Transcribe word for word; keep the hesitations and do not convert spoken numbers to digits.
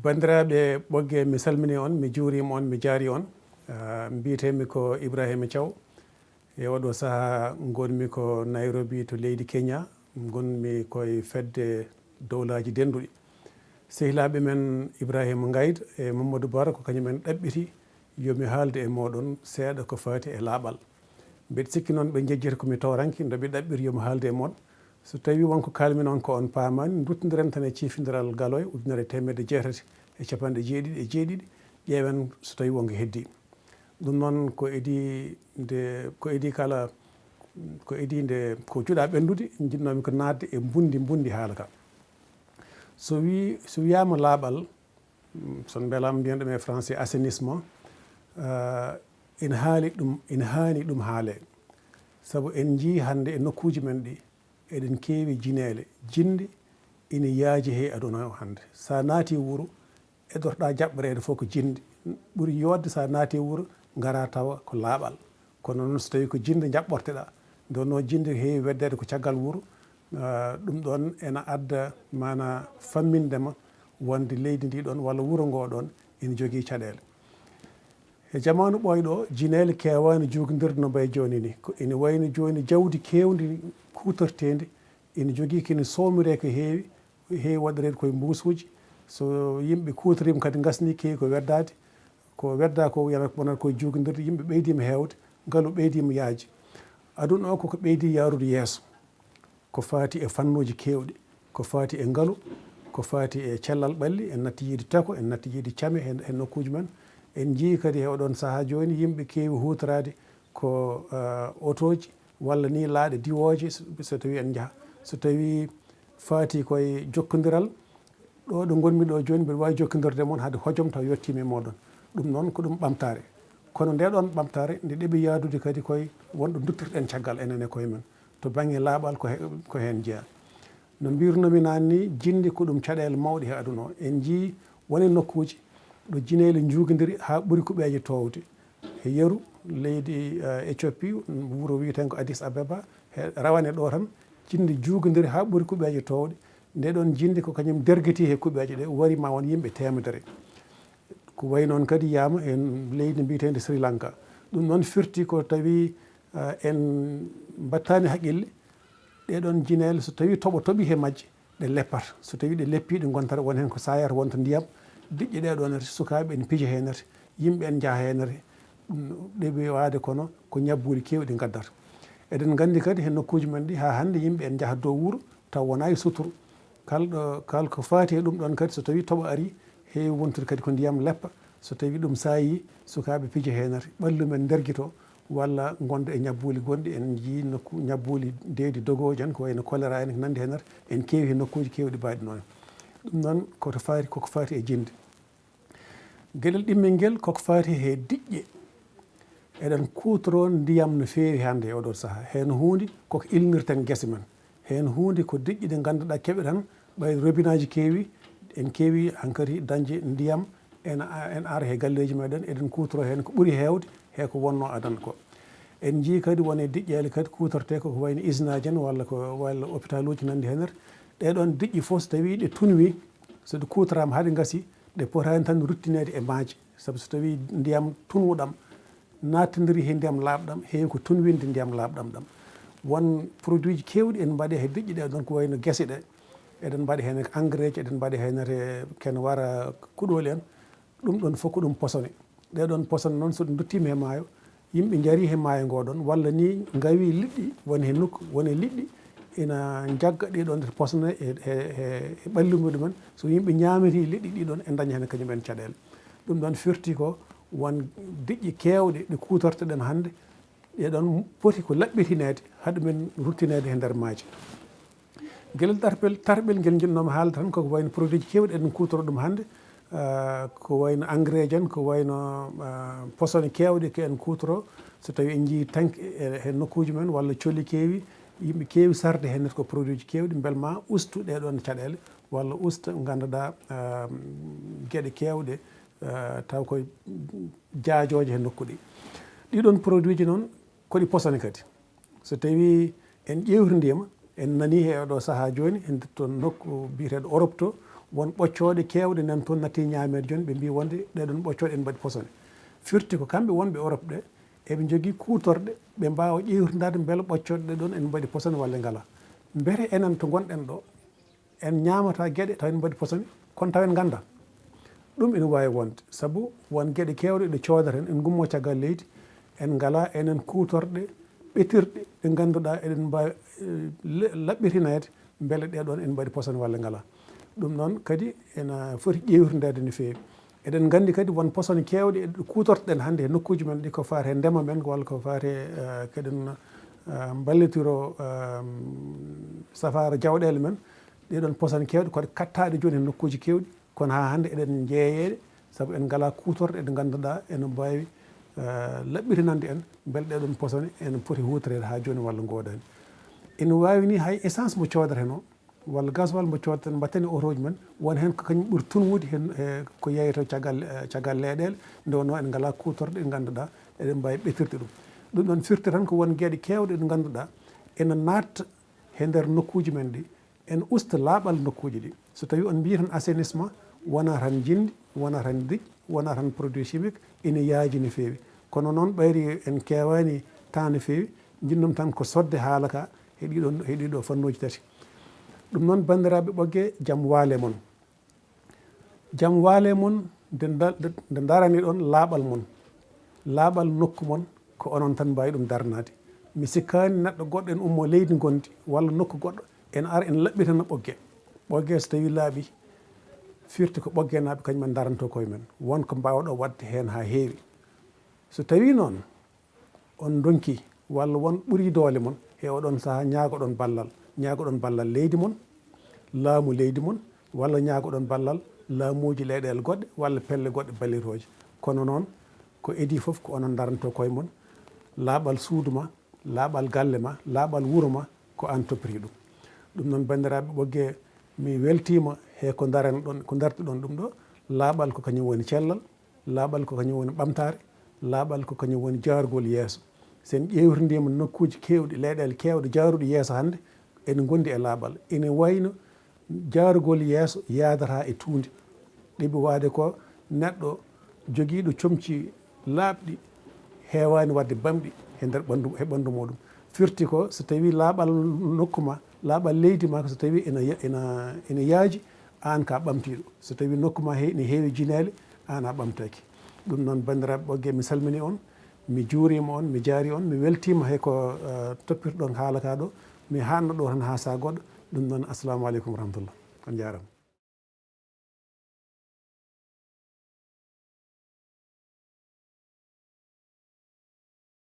Banndiraaɓe Ɓoggee, mi salminii on, mi juuriima on, mi jaarii on. Ah, mbiyetee-mi ko Ibrahima Thiaw. E oɗo sahaa ngonmi ko Nairobi to leydi Kenya, ngonmi koye fedde dowlaaji dennduɗi. Sehilaaɓe men Ibrahima Ngayd e Mamadou Bara ko kañum en ɗaɓɓiti yo mi haalde e mooɗon seeɗa ko faati e laaɓal. Mbeɗa sikki noon ɓe njejjita ko mi tooranke, nde ɓe ɗaɓɓiri yo mi haalde e mon. So tawii won ko kaalmi noon ko on paamaani, nduttondiren tan e ciifindiral Galoy ujunere e teemedde jeetati e capanɗe jeeɗiɗi e jeeɗiɗi, ƴeewen so tawii won ko heddii. Ɗum noon ko idii nde, ko idii kala, ko idii nde ko juɗaa ɓenndude, njiɗnoomi ko naatde e mbundi, mbundi haala ka. So wi-, so wiyaama laaɓal, mm, so mbelaama mbiyen ɗum e français assainissement, ah, ina haali ɗum, ina haani ɗum haalee. Sabu en njiyii hannde e nokkuuji men ɗi, eɗen keewi jineele, jinnde ina yaaji he aduna o hannde. So a naatii wuro, eɗorɗaa jaɓɓoreede fof ko jinnde. Ɓuri yooɗde so a naatii wuro, ngaraa tawa ko laaɓal. Kono noon so tawii ko jinnde njaɓɓorteɗaa, nde wonnoo jinnde heewi weddeede ko caggal wuro, ah, ɗum ɗoon ena adda maanaa famminde ma wonde leydi ndi ɗoon walla wuro ngoo ɗoon ina jogii caɗeele. E jamaanu ɓooyɗo o, jineele keewaani juugndirde no mbayi jooni ni. Ko ina wayi no jooni jawdi keewndi kuutorteendi ina jogii kene soomiree ko heewi, heewi waɗireede koye mbuusuuji. So yimɓe kuutoriima kadi ngasnii keewi ko weddaade, ko weddaa ko wiyata wonata koye juugndirde, yimɓe ɓeydiima heewde, ngalu ɓeydiima yaaji. Aduna o koko ɓeydi yaarude yeeso. Ko faati e fannuuji keewɗi, ko faati e ngalu, ko faati e cellal ɓalli, en natti yiide tako, en natti yiide came he, he nokkuuji men. En njiyii kadi he oɗoon sahaa jooni yimɓe keewi huutoraade ko, ah, otooji walla ni laaɗe diwooje, so, so tawii en njaha. So tawii faati koye jokkondiral, ɗo, ɗo ngonmi ɗo jooni, mbeɗa waawi jokkondirde e mon hade hojom taw yettiima e mooɗon. Ɗum noon ko ɗum ɓamtaare. Kono nde ɗoon ɓamtaare, nde ɗeɓi yaadude kadi koye wonɗo duttirɗen caggal enen e koye men. To bannge laaɓal ko he-, ko heen jeyaa. No mbirunoomi naane ni, jinnde ko ɗum caɗeele mawɗe he aduna o. En njiyii won e nokkuuji ɗo jineele njuugindiri haa ɓuri kuɓeeje toowde. He yeru leydi, eh, Éthiopie, wuro wiyeteengo Addis Abeba, he rawane ɗo tan, jinnde juugondiri haa ɓuri kuɓeeje toowɗe. Nde ɗoon jinnde ko kañum dergiti he kuɓeeje ɗe, wari ma won yimɓe teemedere. Ko wayi noon kadi yiyama e leydi mbiyeteende Sri Lanka. Ɗum noon firti ko tawi, eh, en mbattaani haqqille. Ɗee ɗoon jineele, so tawii toɓo toɓi he majje, ɗe leppat. So tawii ɗe leppii, ɗe ngontat, won heen ko saayata, wonta ndiyam. Diƴƴe ɗee ɗoon, sukaaɓe ene pija heen, yimɓe ene njaha heen. Ɗum ɗeɓi waade kono ko ñabbuuli keewɗi ngaddata. Eɗen nganndi kadi he nokkuuji men ɗi, haa hannde yimɓe ene njaha dow wuro, taw wonaa e suturu. Kal ɗo, kal ko faati e ɗum ɗoon kadi, so tawii toɓo arii, heewi wontude kadi ko ndiyam leppa. So tawii ɗum saayii, sukaaɓe pija heen, ɓallu men ndergitoo, walla ngonda e ñabbuuli gonɗi. En njiyii nokku ñabbuuli deedi dogooji en, ko wayi no choléra en, ko nanndi heen, en keewi he nokkuuji keewɗi mbaɗi noon. Ɗum noon ko to faati, koko faati e jinnde. Geɗel ɗimmel ngel koko faati he diƴƴe. Eɗen kuutoroo ndiyam no feewi hannde e oɗo sahaa. Heen huunde koko ilnirten gese men. Heen huunde ko diƴƴe ɗe ngannduɗaa keɓe tan, ɓay robinaaji keewi, en keewi hankadi dañde ndiyam, en, en ara he galleeji meɗen, eɗen kuutoroo heen ko ɓuri heewde he ko wonnoo adana ko. En njiyii kadi won e diƴƴeele kadi kuutortee ko, ko wayi no isinaaji en walla ko, walla opitaluuji nanndi heen. Ɗee ɗoon diƴƴe fof so tawii ɗe tunwii, so ɗe kuutoraama haa ɗe ngasii, ɗe potaani tan ruttineede e maaje. Sabu so tawii ndiyam tunwuɗam naattindirii he ndiyam laaɓɗam, heewi ko tunwinde ndiyam laaɓɗam ɗam. Won produit ji keewɗi ene mbaɗee he diƴƴe ɗee ɗoon, ko wayi no gese ɗee. Eɗen mbaɗa heen engrais ji, eɗen mbaɗa heen te ken wara kuɗooli en. Ɗum ɗoon fof ko ɗum posone. Ɗee ɗoon posone noon, so ɗum duttiima he maayo, yimɓe njarii he maayo ngoo ɗoon, walla ni ngawii liɗɗi, won he nokku, won e liɗɗi ina njagga ɗii ɗoon posone e, e, e, e ɓalli muɗumen. So yimɓe ñaamirii liɗɗi ɗii ɗoon, en ndaña heen kañum en caɗeele. Ɗum ɗoon firti ko won diƴƴe keewɗe ɗe kuutortoɗen hannde, ɗee ɗoon poti ko laɓɓitineede, haɗa men ruttineede he nder maaje. Geɗel ɗarpel, tarɓel ngel njiɗnoomi haalde tan, koko wayi no produit ji keewɗi eɗen kuutoroo ɗum hannde, ah, ko wayi no engrais ji en, ko wayi no, ah, posone keewɗe ko en kuutoroo. So tawii en njiyii tanki e, e nokkuuji men walla coli keewi, yimɓe keewi sarde heen ko produit ji keewɗi, mbel ma ustu ɗee ɗoon caɗeele walla usta ngannduɗaa, ah, geɗe keewɗe, ah, taw ko jaajooje he nokku ɗi. Ɗii ɗoon produit ji noon ko ɗi posone kadi. So tawii en ƴeewtindiima, en nanii he oɗo sahaa jooni, en ndutto nokku biyeteeɗo Europe to, Won ɓoccooɗe keewɗe nan toon natti ñaameede jooni, ɓe mbii wonde ɗee ɗoon ɓoccooɗe ene mbaɗi posone. Firti ko kamɓe wonɓe Europe ɗe, eɓe njogii kuutorɗe, ɓe mbaawa ƴeewtindaade mbele ɓoccooɗe ɗee ɗoon ene mbaɗi posone walla ngalaa. Mbele enen to ngonɗen ɗo, en ñaamata geɗe taw ene mbaɗi posone, kono taw en nganndaa. Ɗum ene waawi wonde, sabu won geɗe keewɗe ɗe coodata en, en ngummoo caggal leydi, en ngalaa enen kuutorɗe ɓetirɗe ɗe ngannduɗaa eɗen mbaawi, eh, le-, laɓɓitineede mbele ɗee ɗoon ene mbaɗi posone walla ngalaa. Ɗum noon kadi ene foti ƴeewtindeede no feewi. Eɗen nganndi kadi won posone keewɗe ɗe kuutortoɗen hannde e nokkuuji men ɗi ko faati e ndema men walla ko faati e, eh, keɗen, eh, mballitiro, eh, safaara jawɗeele men. Ɗee ɗoon posone keewɗe ko kattaaɗe jooni e nokkuuji keewɗi, kono haa hannde eɗen njeeyeeɗe sabu en ngalaa kuutorɗe ɗe ngannduɗaa ene mbaawi, eh, laɓɓitinande en mbele ɗee ɗoon posone ene poti huutoreede haa jooni walla ngoodaani. Ene waawi ni hay essence mo coodata heen o, walla gasoil mo coodten mbatten e otooji men, won heen ko kañum ɓuri tunwude heen, e ko yeyata caggal, e caggal leyɗeele, nde wonnoo en ngalaa kuutorɗe ɗe ngannduɗaa eɗen mbaawi ɓetirde ɗum. Ɗum ɗoon firti tan ko won geɗe keewɗe ɗe ngannduɗaa ene naatta he nder nokkuuji men ɗi, en usta laaɓal nokkuuji ɗi. So tawii on mbii tan assainissement, wonaa tan njinndi, wonaa tan diƴƴe, wonaa tan produit chimique, ene yaaji no feewi. Kono noon ɓayri en keewaani temps no feewi, njinnum tan ko sodde haala ka, he ɗiɗo, he ɗiɗo fannuuji tati. Ɗum noon, banndiraaɓe Ɓoggee, jam waale mon. Jam waale mon, nde nda-, nde ndarani ɗon laaɓal mon. Laaɓal nokku mon, ko onon tan mbaawi ɗum darnaade. Mi sikkaani neɗɗo goɗɗo en ummo leydi ngondi walla nokku goɗɗo, en ara en laɓɓitana Ɓoggee. Ɓoggee so tawii laaɓi, firti ko Ɓoggeenaaɓe kañum en ndaranto koye men. Won ko mbaawɗo waɗde heen haa heewi. So tawii noon, on ndonki walla won ɓuri doole mon he oɗon sahaa, ñaagoɗon ballal, ñaagoɗon ballal leydi mon, laamu leydi mon, walla ñaagoɗon ballal laamuuji leyɗeele goɗɗe walla pelle goɗɗe ballitooje. Kono noon, ko idii fof ko onon ndaranto koye mon, laaɓal suudu ma, laaɓal galle ma, laaɓal wuro ma, ko aan toppiti ɗum. Ɗum noon, banndiraaɓe Ɓoggee, mi weltiima he ko ndaranɗon, ko ndartuɗon ɗum ɗo. Laaɓal ko kañum woni cellal, laaɓal ko kañum woni ɓamtaare, laaɓal ko kañum woni jaarugol yeeso. So en ƴeewtindiima nokkuuji keewɗi, leyɗeele keewɗe jaaruɗe yeeso hannde, ene ngondi e laaɓal. Ene wayno jaarugol yeeso yaadataa e tuundi. Ɗiɓi waade ko neɗɗo jogiiɗo comci laaɓɗi heewaani waɗde bamɗi he nder ɓanndu, he ɓanndu muuɗum. Firti ko so tawii laaɓal nokku ma, laaɓal leydi ma, ko so tawii ina ya-, ina, ina yaaji, aan ka ɓamtiiɗo. So tawii nokku ma he-, ina heewi jineele, aan a ɓamtaaki. Ɗum noon, banndiraaɓe Ɓoggee, mi salminii on, mi juuriima on, mi jaarii on, mi weltiima he ko, eh, toppitoɗon haala ka ɗo. Mi haanno ɗo tan haa sahaa goɗɗo. Ɗum noon, assalamu aleykum wa rahmatullah. On njaaraama.